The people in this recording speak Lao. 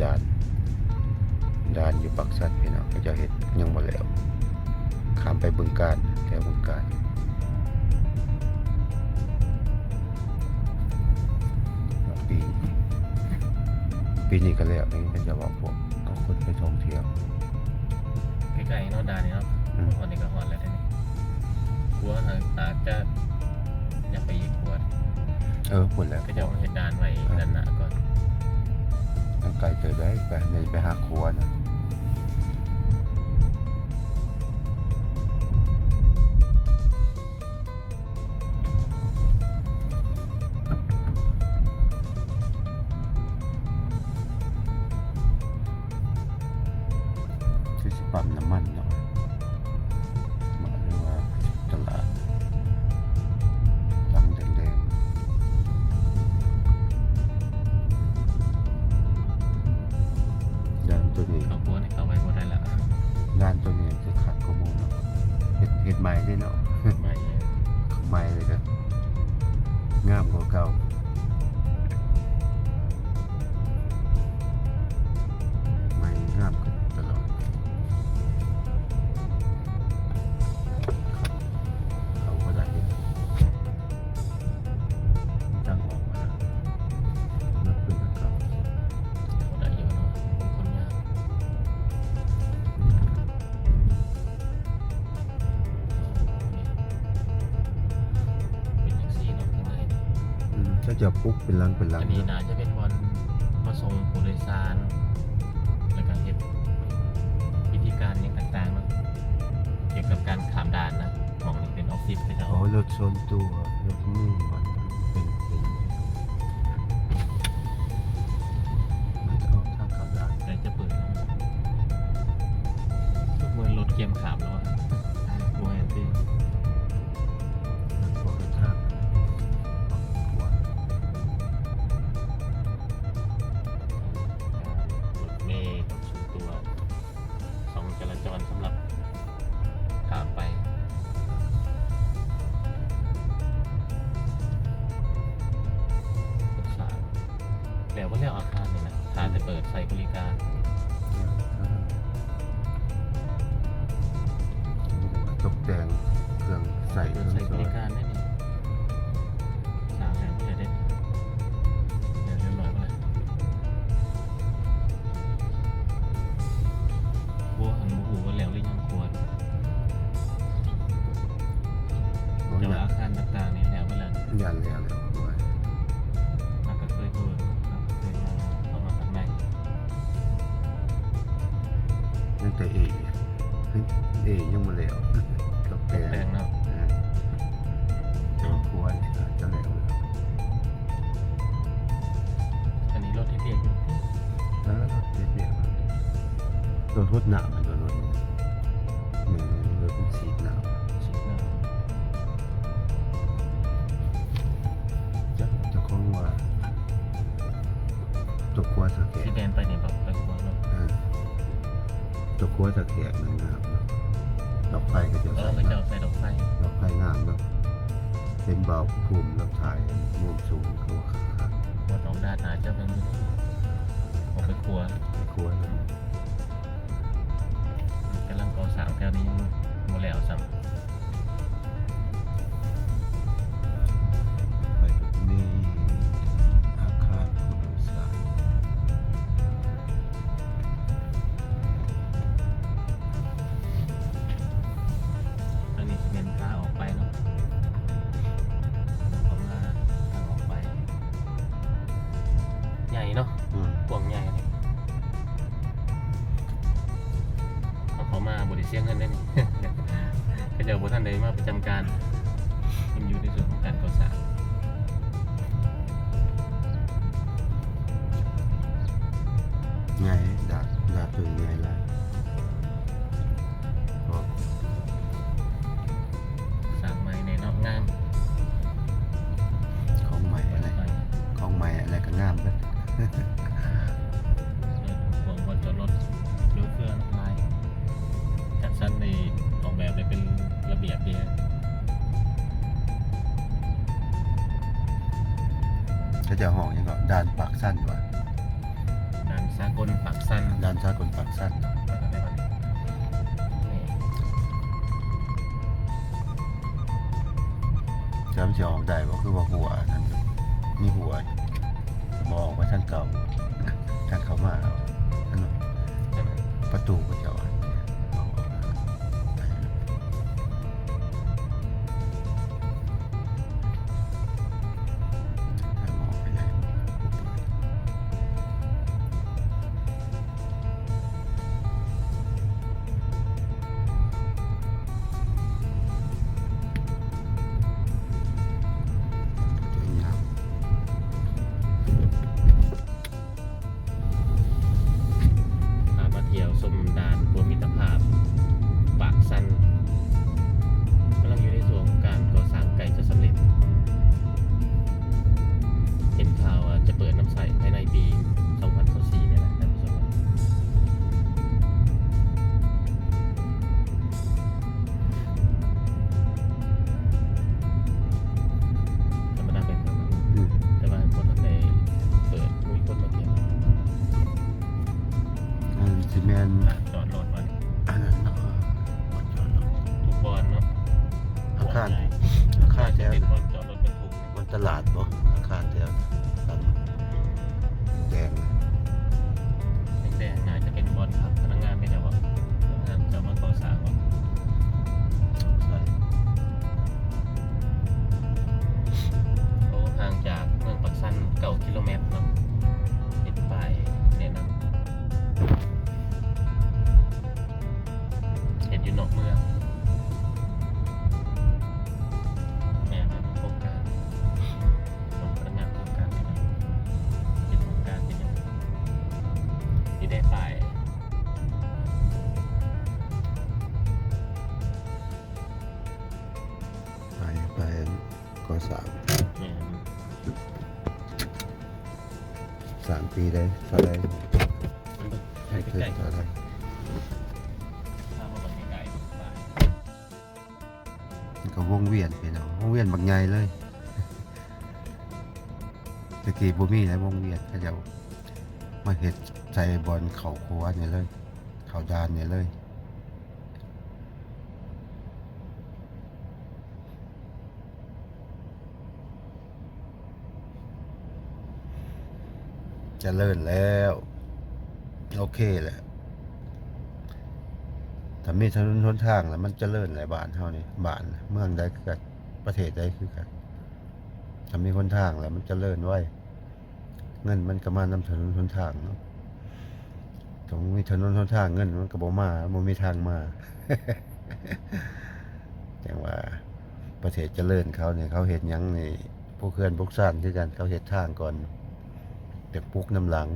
ດ່ານ ດ່ານຢູ່ປາກຊັນພີ່ນ້ອງ ເຂົາເຈົ້າເຮັດຍັງບໍ່ແລ້ວ ຂ້າມໄປບຶງການ ແຖວບຶງການ ປີ ປີນີ້ກໍແລ້ວ ເຫັນເຂົາເຈົ້າເວົ້າ ພວກເອົາຄົນໄປທ່ອງທ່ຽວ ໃກ້ໆເນາະ ດ່ານນີ້ເນາະ ອືມ ຮອດນີ້ກໍຮອດແລ້ວເດ້ນີ້ ຂົວຫາ ອາດຈະ ຢາກໄປອີກຂົວ ເອີ ພຸ້ນແຫຼະ ເຂົາເຈົ້າເຮັດດ່ານໄວ້ ເອີ ດ້ານໜ້າກ່ອນ ມັນໄກເຕີບໃດ໋ ໄປ ໄປຫາຂົວນະ ຄືຊິປ້ຳນ້ຳມັນເນາະ ມາ ຫຼືວ່າຕະຫຼາດ ຫຼັງແດງໆ ດ່ານໂຕນີ້ ເຂົ້າຄົວນີ້ເຂົ້າໄປບໍ່ໄດ້ລະ ດ່ານໂຕນີ້ຈະຄັກກວ່າໝູ່ເນາະ ເຮັດ ເຮັດໃໝ່ເດ້ເນາະ ໃໝ່ ໃໝ່ເລີຍ ງາມກວ່າເກົ່າ ໃໝ່ງາມຂຶ້ນຕະຫຼອດ ເຂົ້າບໍ່ໄດ້ເດ້ ທາງອອກມາ ມັນເປັນທາງເກົ່າ ເຂົ້າໄດ້ຢູ່ເນາະ ຄົນຍາກ. ເປັນຈັ່ງຊີ້ເນາະ ຂ້າງໃນນີ້ ອືມ ເຂົາເຈົ້າປຸກເປັນຫຼັງເປັນຫຼັງ ອັນນີ້ໜ້າຈະເປັນບ່ອນມາສົ່ງຜູ້ໂດຍສານ ແລ້ວກໍເຮັດພິທີການຫຍັງຕ່າງໆເນາະ ກ່ຽວກັບການຂ້າມດ່ານນະ ໝ່ອງນີ້ເປັນອອບຟິດເຂົາເຈົ້າ ໂອ້ ລົດສ່ວນຕົວ ລົດມີ ເປັນ ເປັນ ມັນຈະອອກທາງຂ້າມດ່ານ ໃກ້ຈະເປີດແລ້ວ ເໝືອນລົດກຽມຂ້າມແລ້ວ ບໍ່ໃຫ້ຕີ ມັນບໍ່ເປັນທາງ ລົດເມ ລົດສ່ວນຕົວ ຊ່ອງຈະລາຈອນສຳລັບຂ້າມໄປ ແລ້ວບໍ່ແລ້ວອາຄານນີ້ນະ ຖ້າແຕ່ເປີດໃຊ້ບໍລິການ ຕົກແຕ່ງເຄື່ອງໃຊ້ ເປີດໃຊ້ບໍລິການໄດ້ນີ້ ສ້າງແລ້ວເບີດເດ້ ແລ້ວຮຽບຮ້ອຍເບີດ ຄົວຫັ້ນບໍ່ຮູ້ວ່າແລ້ວຫຼືຍັງ ຄົວ ແຕ່ວ່າອາຄານຕ່າງໆນີ້ແລ້ວເບີດແລ້ວ ຢ້ານແລ້ວແລ້ວ ໂອ້ຍ ຫາກກໍເຄີຍເປີດ ຫາກກໍເຄີຍມາ ເຂົ້າມາຂ້າງໃນ ຍັງແຕ່ເອ ເອ ຍັງບໍ່ແລ້ວ ຕົກແຕ່ງ ຕົກແຕ່ງເນາະ ເອີ ແຕ່ວ່າຄົວນີ້ອາດຈະແລ້ວແລ້ວ ອັນນີ້ລົດເຮັດວຽກຢູ່ ເອີ ລົດເຮັດວຽກ ລົດຫົດນ້ຳ ລົດຫົດ ແມ່ນ ລົດມັນສີດນ້ຳ ສີດນ້ຳ ຈັກເຈົ້າຂອງວ່າຕົວຄົວສະແກ ຊິແມ່ນໄປນີ້ບໍ່ ໄປຂົວເນາະ ເອີ ຕົວຄົວສະແກມັນງາມເນາະ ດອກໄຟເຂົາເຈົ້າ ເອີ ໃສ່ ເຂົາເຈົ້າໃສ່ດອກໄຟ ດອກໄຟງາມເນາະ ເຫັນບ່າວພູມລາວຖ່າຍມຸມສູງ ເຂົາວ່າຄັກໆ ບໍ່ຕ້ອງດາດໜ້າເຈົ້າເບິ່ງຢູ່ ອອກໄປຂົວ ໄປຂົວເນາະ ກຳລັງກໍ່ສ້າງແຖວນີ້ຍັງບໍ່ແລ້ວຊ້ຳ ໄປມີອາຄານຜູ້ໂດຍສານ ອັນນີ້ຊິແມ່ນຂາອອກໄປເນາະ ເຂົ້າມາທາງອອກໄປ ໃຫຍ່ເນາະ ອືມ ກວ້າງໃຫຍ່ອັນນີ້ ເຮົາເຂົ້າມາບໍ່ໄດ້ເສຍເງິນເດ້ນີ້ ເຂົາເຈົ້າບໍ່ທັນໄດ້ມາປະຈຳການ ຍັງຢູ່ໃນຊ່ວງຂອງການກໍ່ສ້າງ ໃຫຍ່ ດາດ ດາດໂຕໃຫຍ່ຫຼາຍ ເພາະ ສ້າງໃໝ່ແນ່ເນາະ ງາມ ຂອງໃໝ່ອັນໃດ ຂອງໃໝ່ອັນໃດກໍງາມເບິດ ເອີ ຂອງບ່ອນຈອດລົດ ເຫຼືອເຟືອຫຼາຍ ຈັດສັນໄດ້ ອອກແບບໄດ້ເປັນລະບຽບດີ ເຂົາເຈົ້າຮ້ອງຫຍັງເກາະ ດ່ານປາກຊັນຫວາ ດ່ານສ ສາກົນປາກຊັນ ດ່ານສາກົນປາກຊັນ. ແມ່ນ. ຈຳຊິອອກໄດ້ບໍ່? ຄືວ່າຫົວນັ້ນ ມີຫົວ ບໍ່ອອກໄປທາງເກົ່າ ທາງເຂົ້າມາ ອັນນັ້ນ ປະຕູເຂົາເຈົ້າ. ພາມາທ່ຽວຊົມດ່ານບົວມິດຕະພາບປາກຊັນ ກຳລັງຢູ່ໃນຊ່ວງຂອງການກໍ່ສ້າງ ໃກ້ຈະສຳເລັດ. ເຫັນຂ່າວວ່າຈະເປີດນຳໃຊ້ພາຍໃນປີສອງພັນຊາວສີ່ນີ້ແຫຼະທ່ານຜູ້ຊົມ. ທຳມະດາເປັນ ອືມ ແຕ່ວ່າຄົນໄດ້ເປີດ ມີຄົນມາທ່ຽວ. ອັນຊິແມ່ນ ອ່າ ຈອດລົດໄວ້ ອັນນັ້ນເນາະ ບ່ອນຈອດລົດ ທຸກບ່ອນເນາະ ອາຄານ ອາຄານແຖວ ເປັນບ່ອນຈອດລົດບັນທຸກ. ມັນຕະຫຼາດບໍ່? ອາຄານແຖວ ຫຼັງແດງ ແດງໆ ໜ້າຈະເປັນບ່ອນພັກພະນັກງານແມ່ນຫຍັງບໍ່? ພະນັກງານເຈົ້າມາກໍ່ສ້າງບໍ່? ໃຊ່. ໂອ້ ຫ່າງຈາກເມືອງປາກຊັນເກົ້າກິໂລແມັດເນາະ. ເຫັນປ້າຍແນະນຳ ເຮັດຢູ່ນອກເມືອງ. ແມ່ນ ໂຄງການ ພະນັກງານໂຄງການເຮັດໂຄງການເປັນຫຍັງ ຊິໄດ້ປ້າຍ ໄປ ໄປກໍ່ສ້າງ. ແມ່ນ. ສ້າງປີໃດ ເທົ່າໃດ? ໃຫ້ເກີດເທົ່າໃດ? ມັນກໍວົງວຽນ ພີ່ນ້ອງ ວົງວຽນບັກໃຫຍ່ເລີຍ. ແຕ່ກີ້ບໍ່ມີໃດວົງວຽນ ເຂົາເຈົ້າມາເຮັດໃສ່ບ່ອນເຂົ້າຂົວນີ້ເລີຍ ເຂົ້າດ່ານນີ້ເລີຍ. ຈະເລີນແລ້ວ ໂອເຄແຫຼະ. ຖ້າມີຖະໜົນຫົນທາງແລ້ວ ມັນຈະເລີນແຫຼະ ບ້ານເຮົານີ້ ບ້ານເມືອງໃດຄືກັນ ປະເທດໃດຄືກັນ. ຖ້າມີຫົນທາງແລ້ວ ມັນຈະເລີນໄວ. ເງິນມັນກໍມານຳຖະໜົນຫົນທາງເນາະ. ຖ້າບໍ່ມີຖະໜົນຫົນທາງ ເງິນມັນກໍບໍ່ມາ ບໍ່ມີທາງມາ. ຈັ່ງວ່າປະເທດຈະເລີນເຂົານີ້ ເຂົາເຮັດຫຍັງນີ້ ປູກເຮືອນປູກຊານຄືກັນ ເຂົາເຮັດທາງກ່ອນ ຈັ່ງປຸກນຳຫຼັງ.